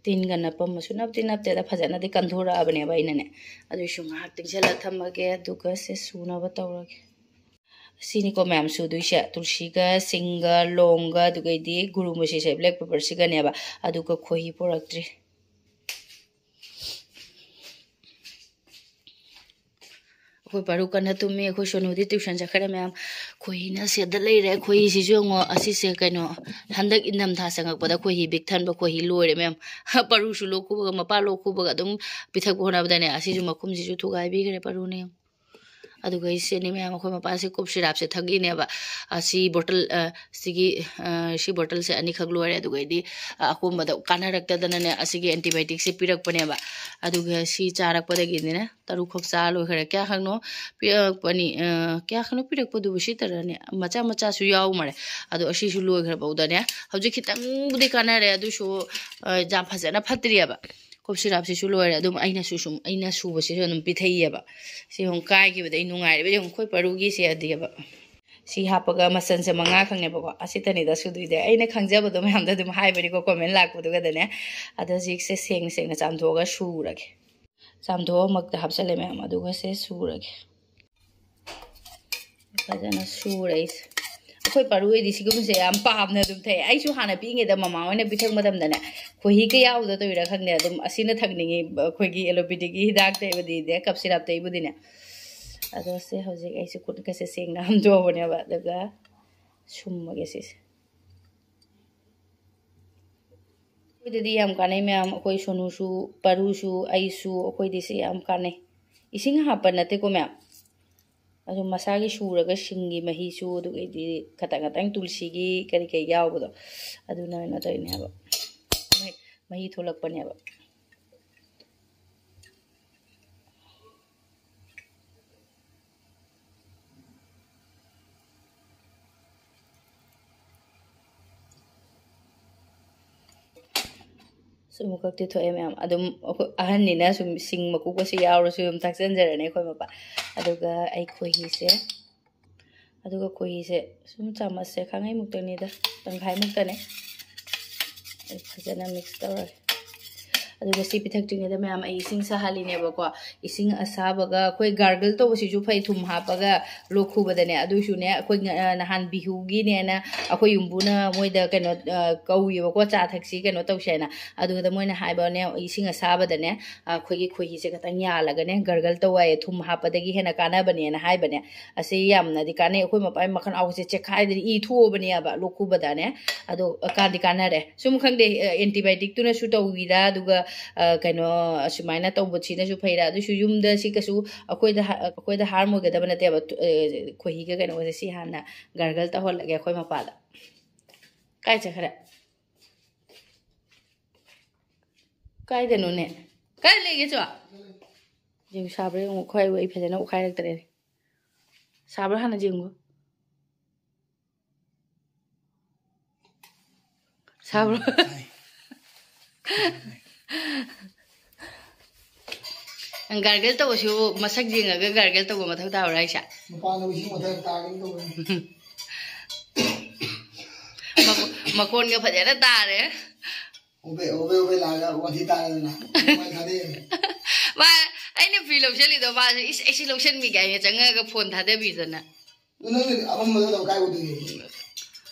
ꯇꯤꯟꯒ ꯅꯞꯄꯝꯕꯁꯨ ꯅꯞꯇꯤ ꯅꯞꯇꯦꯗ, ꯐꯖꯅꯗꯤ ꯀꯟꯊꯣꯔꯛꯑꯕꯅꯦꯕ ꯑꯩꯅꯅꯦ꯫ ꯑꯗꯨꯏꯁꯨ ꯉꯥꯏꯍꯥꯛ ꯇꯤꯡꯁꯤꯜꯂ ꯊꯝꯃꯒꯦ, ꯑꯗꯨꯒ ꯁꯦ ꯁꯨꯅꯕ ꯇꯧꯔꯒꯦ꯫ ꯁꯤꯅꯤꯀꯣ ꯃꯌꯥꯝ ꯁꯨꯗꯣꯏꯁꯦ: ꯇꯨꯜꯁꯤꯒ, ꯁꯤꯡꯒ, ꯂꯣꯡꯒ, ꯑꯗꯨꯒꯩꯗꯤ ꯒꯨꯔꯨ ꯃꯁꯤꯁꯦ, ꯕ꯭ꯂꯦꯛ ꯄꯦꯄꯔꯁꯤꯒꯅꯦꯕ꯫ ꯑꯗꯨꯒ ꯈꯣꯏꯍꯤ ꯄꯨꯔꯛꯇ꯭ꯔꯤ꯫ ꯑꯩꯈꯣꯏ ꯄꯥꯔꯨ ꯀꯟꯅ ꯇꯨꯝꯃꯤ꯫ ꯑꯩꯈꯣꯏ ꯁꯣꯅꯨꯗꯤ ꯇ꯭ꯌꯨꯁꯟ ꯆꯠꯈ꯭ꯔꯦ ꯃꯌꯥꯝ꯫ ꯈꯣꯏꯍꯤꯅ ꯁꯦꯠꯇ ꯂꯩꯔꯦ꯫ ꯈꯣꯏꯍꯤꯁꯤꯁꯨ ꯌꯦꯡꯉꯣ, ꯑꯁꯤꯁꯦ ꯀꯩꯅꯣ, ꯍꯟꯗꯛ ꯏꯪꯊꯝꯊꯥ ꯆꯪꯉꯛꯄꯗ ꯈꯣꯏꯍꯤ ꯕꯤꯛ ꯊꯟꯕ ꯈꯣꯏꯍꯤ ꯂꯣꯏꯔꯦ ꯃꯌꯥꯝ꯫ ꯄꯥꯔꯨꯁꯨ ꯂꯣꯛ ꯈꯨꯕꯒ, ꯃꯄꯥ ꯂꯣꯛ ꯈꯨꯕꯒ ꯑꯗꯨꯝ ꯄꯤꯊꯛꯄ ꯍꯣꯠꯅꯕꯗꯅꯦ, ꯑꯁꯤꯁꯨ ꯃꯈꯨꯝꯁꯤꯁꯨ ꯊꯨꯒꯥꯏꯕꯤꯈ꯭ꯔꯦ ꯄꯥꯔꯨꯅ ꯌꯦꯡꯉꯣ꯫ ꯑꯗꯨꯒ ꯑꯩꯁꯦꯅꯦ ꯃꯌꯥꯝ, ꯑꯩꯈꯣꯏ ꯃꯄꯥꯁꯦ ꯀꯣꯞ ꯁꯤꯔꯥꯞꯁꯦ ꯊꯛꯏꯅꯦꯕ꯫ ꯑꯁꯤ ꯕꯣꯇꯜ, ꯑ, ꯁꯤꯒꯤ, ꯑ, ꯁꯤ ꯕꯣꯇꯜꯁꯦ ꯑꯅꯤꯈꯛ ꯂꯣꯏꯔꯦ꯫ ꯑꯗꯨꯒꯩꯗꯤ, ꯑ, ꯑꯀꯣꯝꯕꯗ ꯀꯥꯟꯅꯔꯛꯇꯗꯅꯅꯦ, ꯑꯁꯤꯒꯤ ꯑꯦꯟꯇꯤꯕꯥꯌꯣꯇꯤꯛꯁꯦ ꯄꯤꯔꯛꯄꯅꯦꯕ꯫ ꯑꯗꯨꯒ ꯁꯤ ꯆꯥꯔꯛꯄꯗꯒꯤꯗꯤꯅꯦ, ꯇꯔꯨꯛꯈꯛ ꯆꯥ ꯂꯣꯏꯈ꯭ꯔꯦ꯫ ꯀꯌꯥꯈꯛꯅꯣ ꯄꯤꯔꯛꯄꯅꯤ? ꯑ, ꯀꯌꯥꯈꯛꯅꯣ ꯄꯤꯔꯛꯄꯗꯨꯕꯨ? ꯁꯤ ꯇꯔꯥꯅꯦ, ꯃꯆꯥ ꯃꯆꯥꯁꯨ ꯌꯥꯎ ꯃꯥꯜꯂꯦ꯫ ꯑꯗꯣ ꯑꯁꯤꯁꯨ ꯂꯣꯏꯈ꯭ꯔꯐꯧꯗꯅꯦ, ꯍꯧꯖꯤꯛ ꯈꯤꯇꯪꯕꯨꯗꯤ ꯀꯥꯟꯅꯔꯦ, ꯑꯗꯨꯁꯨ, ꯑ, ꯌꯥꯝ ꯐꯖꯅ ꯐꯠꯇ꯭ꯔꯤꯑꯕ꯫ ꯀꯣꯞ ꯁꯤꯔꯥꯞꯁꯤꯁꯨ ꯂꯣꯏꯔꯦ꯫ ꯑꯗꯨꯝ ꯑꯩꯅꯁꯨ ꯁꯨꯝ, ꯑꯩꯅ ꯁꯨꯕꯁꯤꯁꯨ ꯑꯗꯨꯝ ꯄꯤꯊꯛꯏꯑꯕ꯫ ꯁꯤ ꯑꯃꯨꯛ ꯀꯥꯏꯈꯤꯕꯗ ꯑꯩ ꯅꯨꯡꯉꯥꯏꯔꯤꯕ꯫ ꯌꯦꯡꯉꯨ, ꯑꯩꯈꯣꯏ ꯄꯔꯨꯒꯤꯁꯦ ꯑꯗꯤꯑꯕ꯫ ꯁꯤ ꯍꯥꯞꯄꯒ ꯃꯆꯟꯁꯦ ꯃꯉꯥ ꯈꯛꯅꯦꯕꯀꯣ꯫ ꯑꯁꯤꯇꯅꯤꯗ ꯁꯨꯗꯣꯏꯁꯦ꯫ ꯑꯩꯅ ꯈꯪꯖꯕꯗꯣ ꯃꯌꯥꯝꯗ ꯑꯗꯨꯝ ꯍꯥꯏꯕꯅꯤꯀꯣ, ꯀꯣꯃꯦꯟ ꯂꯥꯛꯄꯗꯨꯒꯗꯅꯦ꯫ ꯑꯗꯣ ꯍꯧꯖꯤꯛꯁꯦ ꯁꯦꯡꯅ ꯁꯦꯡꯅ ꯆꯥꯝꯊꯣꯛꯑꯒ ꯁꯨꯔꯒꯦ꯫ ꯆꯥꯝꯊꯣꯛꯑ ꯃꯛꯇ ꯍꯥꯞꯆꯜꯂꯦ ꯃꯌꯥꯝ꯫ ꯑꯗꯨꯒ ꯁꯦ ꯁꯨꯔꯒꯦ꯫ ꯐꯖꯅ ꯁꯨꯔꯦ ꯑꯩꯁꯦ꯫ ꯑꯩꯈꯣꯏ ꯄꯥꯔꯨ ꯍꯣꯏꯗꯤ ꯁꯤꯒꯨꯝꯕꯁꯦ ꯌꯥꯝ ꯄꯥꯝꯅ ꯑꯗꯨꯝ ꯊꯛꯑꯦ꯫ ꯑꯩꯁꯨ ꯍꯥꯟꯅ ꯄꯤꯛꯏꯉꯩꯗ ꯃꯃꯥ ꯍꯣꯏꯅ ꯄꯤꯊꯛ ꯃꯇꯝꯗꯅꯦ, ꯈꯣꯏꯍꯤ ꯀꯌꯥ ꯌꯥꯎꯗ ꯇꯧꯔꯤꯔꯥ ꯈꯪꯗꯦ, ꯑꯗꯨꯝ ꯑꯁꯤꯅ ꯊꯛꯅꯤꯡꯉꯤ꯫ ꯑꯩꯈꯣꯏꯒꯤ ꯑꯦꯂꯣꯄꯦꯊꯤꯛꯀꯤ ꯍꯤꯗꯥꯛꯇꯩꯕꯨꯗꯤꯅꯦ, ꯀꯞ ꯁꯤꯔꯞꯇꯩꯕꯨꯗꯤꯅꯦ꯫ ꯑꯗꯣ ꯁꯦ ꯍꯧꯖꯤꯛ ꯑꯩꯁꯦ ꯈꯨꯠꯀꯁꯦ ꯁꯦꯡꯅ ꯍꯥꯝꯗꯣꯛꯑꯕꯅꯦꯕ, ꯑꯗꯨꯒ ꯁꯨꯝꯃꯒꯦ ꯁꯤꯁꯦ꯫ ꯑꯩꯈꯣꯏꯗꯗꯤ ꯌꯥꯝ ꯀꯥꯟꯅꯩ ꯃꯌꯥꯝ꯫ ꯑꯩꯈꯣꯏ ꯁꯣꯅꯨꯁꯨ, ꯄꯥꯔꯨꯁꯨ, ꯑꯩꯁꯨ, ꯑꯩꯈꯣꯏꯗꯤ ꯁꯤ ꯌꯥꯝ ꯀꯥꯟꯅꯩ꯫ ꯏꯁꯤꯡ ꯍꯥꯞꯄ ꯅꯠꯇꯦꯀꯣ ꯃꯌꯥꯝ, ꯑꯗꯨꯝ ꯃꯁꯥꯒꯤ ꯁꯨꯔꯒ ꯁꯤꯡꯒꯤ ꯃꯍꯤꯁꯨ, ꯑꯗꯨꯒꯩꯗꯤ ꯈꯇꯪ ꯈꯇꯪ ꯇꯨꯜꯁꯤꯒꯤ ꯀꯔꯤ ꯀꯔꯤ ꯌꯥꯎꯕꯗꯣ, ꯑꯗꯨꯅ ꯀꯩꯅꯣ ꯇꯧꯔꯤꯅꯦꯕ, ꯃꯍꯤ, ꯃꯍꯤ ꯊꯣꯛꯂꯛꯄꯅꯦꯕ꯫ ꯁꯨꯝ ꯃꯀꯛꯇꯤ ꯊꯣꯛꯑꯦ ꯃꯌꯥꯝ꯫ ꯑꯗꯨꯝ ꯑꯩꯈꯣꯏ ꯑꯍꯟꯅꯤꯅ ꯁꯨꯝ ꯁꯤꯡ ꯃꯀꯨꯞꯀꯁꯨ ꯌꯥꯎꯔꯁꯨ ꯑꯗꯨꯝ ꯊꯥꯛꯆꯟꯖꯔꯅꯤ ꯑꯩꯈꯣꯏ ꯃꯄꯥ꯫ ꯑꯗꯨꯒ ꯑꯩ ꯈꯣꯏꯍꯤꯁꯦ, ꯑꯗꯨꯒ ꯈꯣꯏꯍꯤꯁꯦ ꯁꯨꯝ ꯆꯥꯃꯁꯁꯦ ꯈꯥꯡꯉꯩꯃꯨꯛꯇꯅꯤꯗ, ꯇꯪꯈꯥꯏꯃꯨꯛꯇꯅꯦ꯫ ꯑꯩ ꯐꯖꯅ ꯃꯤꯛꯁ ꯇꯧꯔꯒꯦ꯫ ꯑꯗꯨꯒ ꯁꯤ ꯄꯤꯊꯛꯇ꯭ꯔꯤꯉꯩꯗ ꯃꯌꯥꯝ, ꯑꯩ ꯏꯁꯤꯡ ꯁꯥꯍꯜꯂꯤꯅꯦꯕꯀꯣ꯫ ꯏꯁꯤꯡ ꯑꯁꯥꯕꯒ ꯑꯩꯈꯣꯏ ꯒꯥꯔꯒꯜ ꯇꯧꯕꯁꯤꯁꯨ ꯐꯩ, ꯊꯨꯝ ꯍꯥꯞꯄꯒ ꯂꯣꯛ ꯈꯨꯕꯗꯅꯦ꯫ ꯑꯗꯨꯏꯁꯨꯅꯦ, ꯑꯩꯈꯣꯏ ꯉ-, ꯅꯍꯥꯟ ꯕꯤꯍꯨꯒꯤꯅꯦꯅ ꯑꯩꯈꯣꯏ ꯌꯨꯝꯕꯨꯅ ꯃꯣꯏꯗ ꯀꯩꯅꯣ, ꯑ, ꯀꯧꯏꯕꯀꯣ, ꯆꯥ ꯊꯛꯁꯤ, ꯀꯩꯅꯣ ꯇꯧꯁꯦꯅ꯫ ꯑꯗꯨꯗ ꯃꯣꯏꯅ ꯍꯥꯏꯕꯅꯦ, ꯏꯁꯤꯡ ꯑꯁꯥꯕꯗꯅꯦ, ꯑꯩꯈꯣꯏꯒꯤ ꯈꯣꯏꯍꯤꯁꯦ ꯈꯇꯪ ꯌꯥꯜꯂꯒꯅꯦ, ꯒꯔꯒꯜ ꯇꯧ ꯍꯥꯏꯌꯦ, ꯊꯨꯝ ꯍꯥꯞꯄꯗꯒꯤ ꯍꯦꯟꯅ ꯀꯥꯟꯅꯕꯅꯦꯅ ꯍꯥꯏꯕꯅꯦ꯫ ꯑꯁꯤ ꯌꯥꯝꯅꯗꯤ ꯀꯥꯟꯅꯩ꯫ ꯑꯩꯈꯣꯏ ꯃꯄꯥ ꯃꯈꯜ ꯑꯍꯨꯝꯁꯦ ꯆꯦꯛꯈꯥꯏꯗꯅ ꯏ ꯊꯣꯛꯑꯕꯅꯦꯕ ꯂꯣꯛ ꯈꯨꯕꯗꯅꯦ꯫ ꯑꯗꯣ ꯀꯥꯟꯗꯤ ꯀꯥꯟꯅꯔꯦ꯫ ꯁꯨꯝ ꯈꯪꯗꯦ, ꯑꯦꯟꯇꯤꯕꯥꯏꯑꯣꯇꯤꯛꯇꯨꯅꯁꯨ ꯇꯧꯕꯤꯔꯥ, ꯑꯗꯨꯒ, ꯑ, ꯀꯩꯅꯣ, ꯑꯁꯨꯃꯥꯏꯅ ꯇꯧꯕꯁꯤꯅꯁꯨ ꯐꯩꯔꯥ꯫ ꯑꯗꯨꯁꯨ ꯌꯨꯝꯗ ꯁꯤ ꯀꯩꯁꯨ ꯑꯩꯈꯣꯏꯗ ꯍꯥ-, ꯑꯩꯈꯣꯏꯗ ꯍꯥꯔꯝ ꯑꯣꯏꯒꯗꯕ ꯅꯠꯇꯦꯕ꯫ ꯇꯨ-, ꯑ, ꯈꯣꯏꯍꯤꯒ ꯀꯩꯅꯣꯒꯁꯦ ꯁꯤ ꯍꯥꯟꯅ ꯒꯔꯒꯜ ꯇꯧꯍꯜꯂꯒꯦ ꯑꯩꯈꯣꯏ ꯃꯄꯥꯗ꯫ ꯀꯥꯏ ꯆꯠꯈ꯭ꯔꯦ? ꯀꯥꯏꯗꯅꯣꯅꯦ? ꯀꯥꯏ ꯂꯩꯒꯦ ꯆꯣ? ꯌꯦꯡꯉꯨ, ꯁꯥꯕ꯭ꯔꯥ ꯌꯦꯡꯉꯨ꯫ ꯑꯩꯈꯣꯏ ꯑꯩ ꯐꯖꯅ ꯑꯣꯠꯈꯥꯏꯔꯛꯇ꯭ꯔꯦꯅꯦ꯫ ꯁꯥꯕ꯭ꯔꯥ ꯍꯥꯟꯅ ꯌꯦꯡꯉꯨ꯫ ꯁꯥꯕ꯭ꯔꯥ? ꯁꯥꯏ꯫ ꯒꯥꯔꯒꯜ ꯇꯧꯕꯁꯨ ꯃꯁꯛ ꯌꯦꯡꯉꯒ ꯒꯥꯔꯒꯜ ꯇꯧꯕ ꯃꯊꯧ ꯇꯥꯕ꯭ꯔꯥ ꯍꯥꯏꯁꯦ? ꯃꯄꯥꯟꯗ ꯏꯁꯤꯡ ꯃꯊꯛ ꯇꯥꯒꯦ ꯇꯧꯕꯅꯤ꯫ ꯃꯈꯣ-, ꯃꯈꯣꯟꯒ ꯐꯖꯅ ꯇꯥꯔꯦ꯫ ꯎꯕꯦ, ꯎꯕꯦ, ꯎꯕꯦ ꯂꯥꯛꯑꯒ ꯋꯥꯊꯤ ꯇꯥꯔꯗꯅ ꯃꯥꯏ ꯊꯥꯗꯩꯌꯦ꯫ ꯃꯥ, ꯑꯩꯅ ꯐꯤ ꯂꯧꯁꯜꯂꯤꯗꯣ, ꯃꯥꯁꯦ, "ꯏꯁ, ꯑꯩ ꯁꯤ ꯂꯧꯁꯟꯕꯤꯒꯦ" ꯍꯥꯏꯅ ꯆꯪꯉꯒ ꯐꯣꯟ ꯊꯥꯗꯕꯤꯗꯅ꯫ ꯑꯗꯨ ꯅꯪꯅ ꯑꯃꯝꯕꯗ ꯀꯥꯏ ꯎꯗꯣꯏꯅꯣ?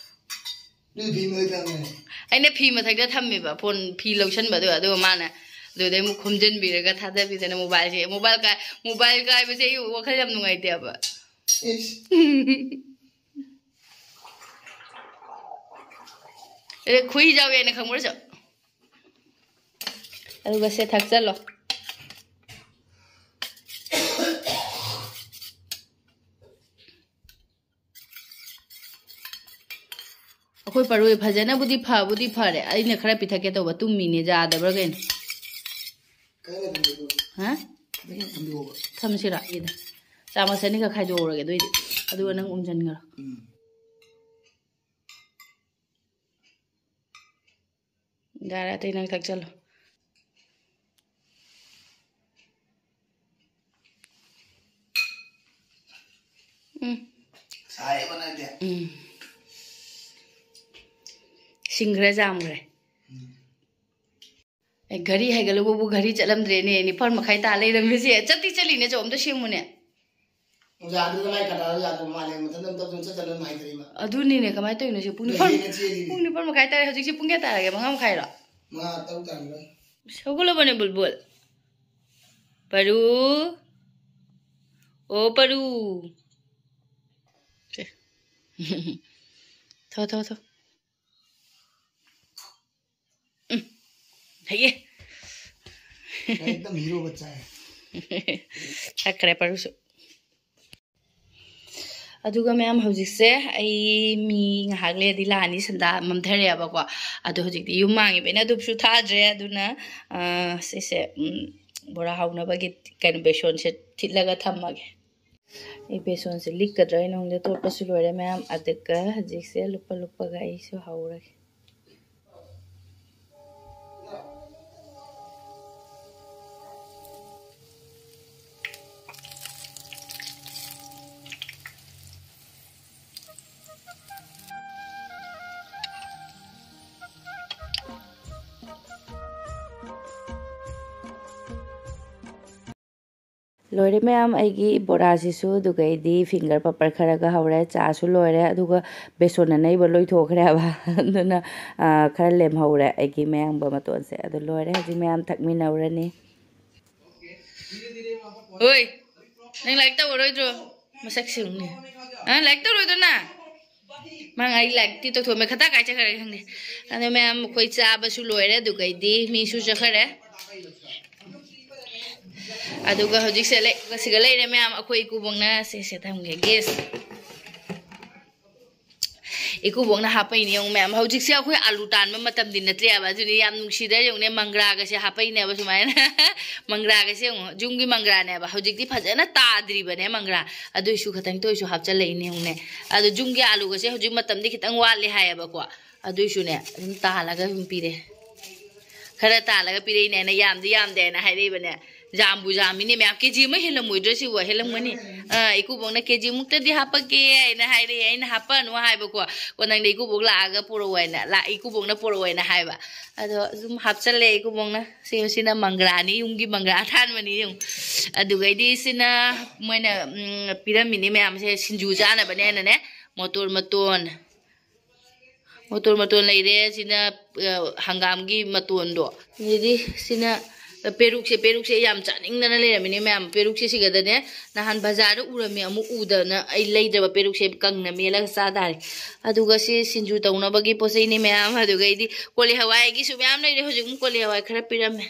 ꯑꯗꯨꯗꯤ ꯐꯤ ꯃꯊꯛꯇ ꯊꯝꯃꯦ꯫ ꯑꯩꯅ ꯐꯤ ꯃꯊꯛꯇ ꯊꯝꯃꯦꯕ, ꯐꯣꯟ ꯐꯤ ꯂꯧꯁꯟꯕꯗꯣ, ꯑꯗꯨꯒ ꯃꯥꯅ ꯑꯗꯨꯗꯩ ꯑꯃꯨꯛ ꯈꯣꯝꯖꯤꯟꯕꯤꯔꯒ ꯊꯥꯗꯕꯤꯗꯅ ꯃꯣꯕꯥꯏꯜꯁꯦ, ꯃꯣꯕꯥꯏꯜ ꯀꯥꯏ-, ꯃꯣꯕꯥꯏꯜ ꯀꯥꯏꯕꯁꯦ ꯑꯩ ꯋꯥꯈꯜ ꯌꯥꯝ ꯅꯨꯡꯉꯥꯏꯇꯦꯕ꯫ ꯏꯁ꯫ ꯑꯦ, ꯈꯨꯏ ꯌꯥꯎꯋꯦꯅ ꯈꯪꯕ꯭ꯔꯁꯨ꯫ ꯑꯗꯨꯒ ꯁꯦ ꯊꯛꯆꯜꯂꯣ꯫ ꯑꯩꯈꯣꯏ ꯄꯔꯣꯏ ꯐꯖꯅꯕꯨꯗꯤ ꯐꯕꯨꯗꯤ ꯐꯔꯦ꯫ ꯑꯩꯅ ꯈꯔ ꯄꯤꯊꯛꯀꯦ ꯇꯧꯕ, ꯇꯨꯝꯃꯤꯅꯦ, ꯌꯥꯗꯕ꯭ꯔꯥ ꯀꯩꯅꯣ? ꯍꯥ? ꯊꯝꯁꯤꯔꯥ? ꯏꯗ꯫ ꯆꯥꯃꯁ ꯑꯅꯤꯈꯛ ꯈꯥꯏꯗꯣꯛꯍꯧꯔꯒꯦ ꯑꯗꯨꯏꯗꯤ꯫ ꯑꯗꯨꯒ ꯅꯪ ꯎꯝꯖꯟꯈ꯭ꯔꯣ꯫ ꯎꯝ꯫ ꯌꯥꯔꯦ, ꯑꯇꯩ ꯅꯪ ꯊꯛꯆꯜꯂꯣ꯫ ꯎꯝ꯫ ꯁꯥꯏꯌꯦꯕ ꯅꯪꯗꯤ꯫ ꯎꯝ꯫ ꯁꯤꯡꯈ꯭ꯔꯦ, ꯆꯥꯝꯈ꯭ꯔꯦ꯫ ꯎꯝ꯫ ꯑꯦ, ꯘꯔꯤ ꯍꯥꯏꯒꯠꯂꯨꯕꯕꯨ ꯘꯔꯤ ꯆꯠꯂꯝꯗ꯭ꯔꯦꯅꯦ, ꯅꯤꯄꯥꯜ ꯃꯈꯥꯏ ꯇꯥ ꯂꯩꯔꯝꯃꯤꯁꯦ꯫ ꯆꯠꯇꯤ ꯆꯠꯂꯤꯅꯦ, ꯆꯣ, ꯑꯝꯇ ꯁꯦꯝꯃꯨꯅꯦ꯫ ꯑꯣꯖꯥ, ꯑꯗꯨ ꯅꯃꯥꯏ ꯀꯅꯥꯅꯣ ꯌꯥꯗꯕ ꯃꯥꯜꯂꯦ, ꯃꯊꯟꯇ ꯑꯝꯇ ꯑꯗꯨꯝ ꯆꯠ ꯆꯠꯂ ꯑꯗꯨꯝ ꯍꯥꯏꯊꯔꯛꯏ ꯃꯥ꯫ ꯑꯗꯨꯅꯤꯅꯦ, ꯀꯃꯥꯏꯅ ꯇꯧꯔꯤꯅꯣ ꯁꯤ? ꯄꯨꯡ ꯅꯤꯄꯥꯜ, ꯂꯩꯌꯦꯅ ꯆꯦꯜꯂꯤꯅꯦ꯫ ꯄꯨꯡ ꯅꯤꯄꯥꯜ ꯃꯈꯥꯏ ꯇꯥꯔꯦ꯫ ꯍꯧꯖꯤꯛꯁꯦ ꯄꯨꯡ ꯀꯌꯥ ꯇꯥꯔꯒꯦ? ꯃꯉꯥ ꯃꯈꯥꯏꯔꯣ? ꯃꯉꯥ, ꯇꯔꯨꯛ ꯇꯥꯔꯝꯈꯤꯔꯣꯏ꯫ ꯍꯧꯒꯠꯂꯕꯅꯦ, ꯕꯨꯜꯕꯨꯜ? ꯄꯔꯨ꯫ ꯑꯣ, ꯄꯔꯨ꯫ ꯁꯦ꯫ ꯊꯣ, ꯊꯣ, ꯊꯣ꯫ ꯎꯝ꯫ ꯍꯩꯌꯦ꯫ एकदम हीरो बच्चा है। ꯊꯛꯈ꯭ꯔꯦ ꯄꯔꯨꯁꯨ꯫ ꯑꯗꯨꯒ ꯃꯌꯥꯝ, ꯍꯧꯖꯤꯛꯁꯦ ꯑꯩ ꯃꯤ ꯉꯥꯏꯍꯥꯛ ꯂꯩꯔꯗꯤ ꯂꯥꯛꯑꯅꯤ, ꯁꯟꯗꯥ ꯃꯝꯊꯔꯛꯑꯦꯕꯀꯣ꯫ ꯑꯗꯣ ꯍꯧꯖꯤꯛꯇꯤ ꯌꯨꯝ ꯃꯥꯡꯉꯤꯕꯅꯤꯅ ꯙꯨꯞꯁꯨ ꯊꯥꯗ꯭ꯔꯦ꯫ ꯑꯗꯨꯅ, ꯑ, ꯁꯤꯁꯦ, ꯎꯝ, ꯕꯣꯔꯥ ꯍꯧꯅꯕꯒꯤ ꯀꯩꯅꯣ, ꯕꯦꯁꯣꯟꯁꯦ ꯊꯤꯠꯂꯒ ꯊꯝꯃꯒꯦ꯫ ꯑꯩ ꯕꯦꯁꯣꯟꯁꯦ ꯂꯤꯛꯀꯗ꯭ꯔꯥ ꯍꯥꯏꯅ ꯈꯪꯗꯦ, ꯇꯣꯠꯄꯁꯨ ꯂꯣꯏꯔꯦ ꯃꯌꯥꯝ꯫ ꯑꯗꯨꯒ ꯍꯧꯖꯤꯛꯁꯦ ꯂꯨꯞꯄ ꯂꯨꯞꯄꯒ ꯑꯩꯁꯨ ꯍꯧꯔꯒꯦ꯫ ꯂꯣꯏꯔꯦ ꯃꯌꯥꯝ, ꯑꯩꯒꯤ ꯕꯣꯔꯥꯁꯤꯁꯨ, ꯑꯗꯨꯒ ꯑꯩꯗꯤ ꯐꯤꯡꯒꯔ ꯄꯥꯄꯔ ꯈꯔꯒ ꯍꯧꯔꯦ, ꯆꯥꯁꯨ ꯂꯣꯏꯔꯦ, ꯑꯗꯨꯒ ꯕꯦꯁꯣꯟ ꯑꯅꯩꯕ ꯂꯣꯏꯊꯣꯛꯈ꯭ꯔꯦ ꯍꯥꯏꯕ꯫ ꯑꯗꯨꯅ, ꯑ, ꯈꯔ ꯂꯦꯝꯍꯧꯔꯦ ꯑꯩꯒꯤ ꯃꯌꯥꯡꯕ ꯃꯇꯣꯟꯁꯦ꯫ ꯑꯗꯨ ꯂꯣꯏꯔꯦ, ꯍꯧꯖꯤꯛ ꯃꯌꯥꯝ ꯊꯛꯃꯤꯟꯅꯧꯔꯅꯤ꯫ ꯍꯣꯏ, ꯅꯪ ꯂꯥꯏꯔꯤꯛ ꯇꯧꯔꯔꯣꯏꯗ꯭ꯔꯣ? ꯃꯁꯛ ꯁꯤꯡꯅꯤ꯫ ꯑ, ꯂꯥꯏꯔꯤꯛ ꯇꯧꯔꯣꯏꯗ꯭ꯔꯣ ꯅꯪ? ꯃꯥ ꯉꯥꯏ ꯂꯥꯏꯔꯤꯛꯇꯤ ꯇꯧꯊꯣꯛꯑꯝꯃꯦ, ꯈꯇꯥ ꯀꯥꯏ ꯆꯠꯈ꯭ꯔꯒꯦ ꯈꯪꯗꯦ꯫ ꯑꯗꯣ ꯃꯌꯥꯝ, ꯑꯩꯈꯣꯏ ꯆꯥꯕꯁꯨ ꯂꯣꯏꯔꯦ, ꯑꯗꯨꯒꯩꯗꯤ ꯃꯤꯁꯨ ꯆꯠꯈ꯭ꯔꯦ꯫ ꯑꯗꯨꯒ ꯍꯧꯖꯤꯛꯁꯦ ꯂꯩ-, ꯁꯤꯒ ꯂꯩꯔꯦ ꯃꯌꯥꯝ, ꯑꯩꯈꯣꯏ ꯏꯀꯨꯕꯣꯛꯅ, ꯁꯦ, ꯁꯦ ꯊꯝꯒꯦ, gas꯫ ꯏꯀꯨꯕꯣꯛꯅ ꯍꯥꯞꯄꯛꯏꯅꯦ ꯌꯦꯡꯉꯨ ꯃꯌꯥꯝ꯫ ꯍꯧꯖꯤꯛꯁꯦ ꯑꯩꯈꯣꯏ ꯑꯥꯂꯨ ꯇꯥꯟꯕ ꯃꯇꯝꯗꯤ ꯅꯠꯇ꯭ꯔꯦꯕ, ꯑꯗꯨꯅꯤ ꯌꯥꯝ ꯅꯨꯡꯁꯤꯗ ꯌꯦꯡꯉꯨꯅꯦ, ꯃꯪꯒ꯭ꯔꯥꯒꯁꯦ ꯍꯥꯞꯄꯛꯏꯅꯦꯕ ꯁꯨꯃꯥꯏꯅ꯫ ꯃꯪꯒ꯭ꯔꯥꯒꯁꯦ ꯌꯦꯡꯉꯨ, ꯌꯨꯝꯒꯤ ꯃꯪꯒ꯭ꯔꯥꯅꯦꯕ꯫ ꯍꯧꯖꯤꯛꯇꯤ ꯐꯖꯅ ꯇꯥꯗ꯭ꯔꯤꯕꯅꯦ ꯃꯪꯒ꯭ꯔꯥ, ꯑꯗꯨꯏꯁꯨ ꯈꯇꯪꯇ ꯑꯣꯏꯁꯨ ꯍꯥꯞꯆꯜꯂꯛꯏꯅꯦ ꯌꯦꯡꯉꯨꯅꯦ꯫ ꯑꯗꯣ ꯌꯨꯝꯒꯤ ꯑꯥꯂꯨꯒꯁꯦ ꯍꯧꯖꯤꯛ ꯃꯇꯝꯗꯤ ꯈꯤꯇꯪ ꯋꯥꯠꯂꯤ ꯍꯥꯏꯌꯦꯕꯀꯣ, ꯑꯗꯨꯏꯁꯨꯅꯦ ꯑꯗꯨꯝ ꯇꯥꯜꯂꯒ ꯑꯗꯨꯝ ꯄꯤꯔꯦ꯫ ꯈꯔ ꯇꯥꯜꯂꯒ ꯄꯤꯔꯛꯏꯅꯦ ꯍꯥꯏꯅ, ꯌꯥꯝꯗꯤ ꯌꯥꯝꯗꯦ ꯍꯥꯏꯅ ꯍꯥꯏꯔꯛꯏꯕꯅꯦ꯫ ꯌꯥꯝꯕꯨ ꯌꯥꯝꯃꯤꯅꯦ ꯃꯌꯥꯝ, ꯀꯦ ꯖꯤ ꯑꯃ ꯍꯦꯜꯂꯝꯃꯣꯏꯗ꯭ꯔꯣ ꯁꯤꯕꯨ? ꯍꯦꯜꯂꯝꯒꯅꯤ꯫ ꯑꯥ, ꯏꯀꯨꯕꯣꯛꯅ "ꯀꯦ ꯖꯤ ꯃꯨꯛꯇꯗꯤ ꯍꯥꯞꯄꯛꯀꯦ" ꯍꯥꯏꯅ ꯍꯥꯏꯔꯛꯑꯦ, ꯑꯩꯅ "ꯍꯥꯞꯄꯛꯑꯅꯨ" ꯍꯥꯏꯕꯀꯣ꯫ ꯀꯣꯟꯅꯪꯗ ꯏꯀꯨꯕꯣꯛ ꯂꯥꯛꯑꯒ ꯄꯨꯔꯛꯑꯣ ꯍꯥꯏꯅ, ꯂꯥꯛ-, ꯏꯀꯨꯕꯣꯛꯅ ꯄꯨꯔꯛꯑꯣ ꯍꯥꯏꯅ ꯍꯥꯏꯕ꯫ ꯑꯗꯣ ꯑꯗꯨꯝ ꯍꯥꯞꯆꯜꯂꯦ ꯏꯀꯨꯕꯣꯛꯅ꯫ ꯁꯤ, ꯁꯤꯅ ꯃꯪꯒ꯭ꯔꯥꯅꯤ, ꯌꯨꯝꯒꯤ ꯃꯪꯒ꯭ꯔꯥ ꯑꯊꯥꯟꯕꯅꯤ ꯌꯦꯡꯉꯨ꯫ ꯑꯗꯨꯒꯩꯗꯤ ꯁꯤꯅ ꯃꯣꯏꯅ, ꯎꯝ, ꯄꯤꯔꯝꯃꯤꯅꯤ ꯃꯌꯥꯝꯁꯦ ꯁꯤꯡꯖꯨ ꯆꯥꯅꯕꯅꯦꯅꯅꯦ꯫ ꯃꯣꯇꯣꯔ ꯃꯇꯣꯟ, ꯃꯣꯇꯣꯔ ꯃꯇꯣꯟ ꯂꯩꯔꯦ꯫ ꯁꯤꯅ, ꯑ, ꯍꯪꯒꯥꯝꯒꯤ ꯃꯇꯣꯟꯗꯣ꯫ ꯑꯗꯩꯗꯤ ꯁꯤꯅ ꯄꯦꯔꯨꯛꯁꯦ, ꯄꯦꯔꯨꯛꯁꯦ ꯑꯩ ꯌꯥꯝ ꯆꯥꯅꯤꯡꯗꯅ ꯂꯩꯔꯝꯃꯤꯅꯦ ꯃꯌꯥꯝ꯫ ꯄꯦꯔꯨꯛꯁꯦ ꯁꯤꯒꯗꯅꯦ ꯅꯍꯥꯟ ꯕꯖꯥꯔꯗ ꯎꯔꯝꯃꯤ, ꯑꯃꯨꯛ ꯎꯗꯅ ꯑꯩ ꯂꯩꯗ꯭ꯔꯕ꯫ ꯄꯦꯔꯨꯛꯁꯦ ꯀꯪꯅ ꯃꯦꯠꯂꯒ ꯆꯥ ꯇꯥꯔꯦ꯫ ꯑꯗꯨꯒ ꯁꯤ ꯁꯤꯡꯖꯨ ꯇꯧꯅꯕꯒꯤ ꯄꯣꯠ ꯆꯩꯅꯤ ꯃꯌꯥꯝ꯫ ꯑꯗꯨꯒꯩꯗꯤ ꯀꯣꯂꯤ ꯍꯋꯥꯏꯒꯤꯁꯨ ꯃꯌꯥꯝ ꯂꯩꯔꯦ꯫ ꯍꯧꯖꯤꯛ ꯑꯃꯨꯛ ꯀꯣꯂꯤ ꯍꯋꯥꯏ ꯈꯔ ꯄꯤꯔꯝꯃꯦ꯫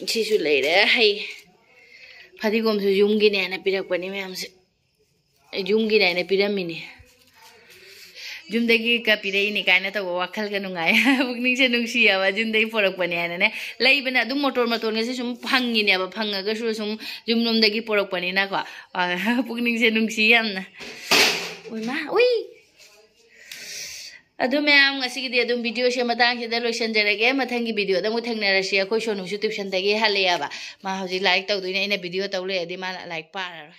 ꯁꯤꯁꯨ ꯂꯩꯔꯦ꯫ ꯍꯩ, ꯐꯗꯤꯒꯣꯝꯁꯨ ꯌꯨꯝꯒꯤꯅꯦꯅ ꯄꯤꯔꯛꯄꯅꯤ ꯃꯌꯥꯝꯁꯦ꯫ ꯌꯨꯝꯒꯤꯅꯦꯅ ꯄꯤꯔꯝꯃꯤꯅꯤ꯫ ꯌꯨꯝꯗꯒꯤ ꯀ ꯄꯤꯔꯛꯏꯅꯤ ꯀꯥꯏꯅ ꯇꯧꯕ ꯋꯥꯈꯜꯒ ꯅꯨꯡꯉꯥꯏ꯫ ꯄꯨꯛꯅꯤꯡꯁꯦ ꯅꯨꯡꯁꯤꯌꯦꯕ, ꯌꯨꯝꯗꯒꯤ ꯄꯣꯔꯛꯄꯅꯦ ꯍꯥꯏꯅꯅꯦ꯫ ꯂꯩꯕꯅ ꯑꯗꯨꯝ ꯃꯣꯇꯣꯔ ꯃꯇꯣꯟꯒꯁꯦ ꯁꯨꯝ ꯐꯪꯉꯤꯅꯦꯕ, ꯐꯪꯉꯒꯁꯨ ꯁꯨꯝ ꯌꯨꯝꯂꯣꯝꯗꯒꯤ ꯄꯣꯔꯛꯄꯅꯤꯅꯀꯣ꯫ ꯑ, ꯄꯨꯛꯅꯤꯡꯁꯦ ꯅꯨꯡꯁꯤ ꯌꯥꯝꯅ꯫ ꯎꯏꯃꯥ, ꯎꯏ꯫ ꯑꯗꯨ ꯃꯌꯥꯝ, ꯉꯁꯤꯒꯤꯗꯤ ꯑꯗꯨꯝ videoꯁꯦ ꯃꯇꯥꯡꯁꯤꯗ ꯂꯣꯏꯁꯤꯟꯖꯔꯒꯦ꯫ ꯃꯊꯪꯒꯤ videoꯗ ꯑꯃꯨꯛ ꯊꯦꯡꯅꯔꯁꯤ꯫ ꯑꯩꯈꯣꯏ ꯁꯣꯅꯨꯁꯨ tuitionꯗꯒꯤ ꯍꯜꯂꯛꯑꯦꯕ꯫ ꯃꯥ ꯍꯧꯖꯤꯛ ꯂꯥꯏꯔꯤꯛ ꯇꯧꯗꯣꯏꯅꯦ꯫ ꯑꯩꯅ video ꯇꯧ ꯂꯩꯔꯗꯤ ꯃꯥꯅ ꯂꯥꯏꯔꯤꯛ ꯄꯥꯔꯔꯣꯏ꯫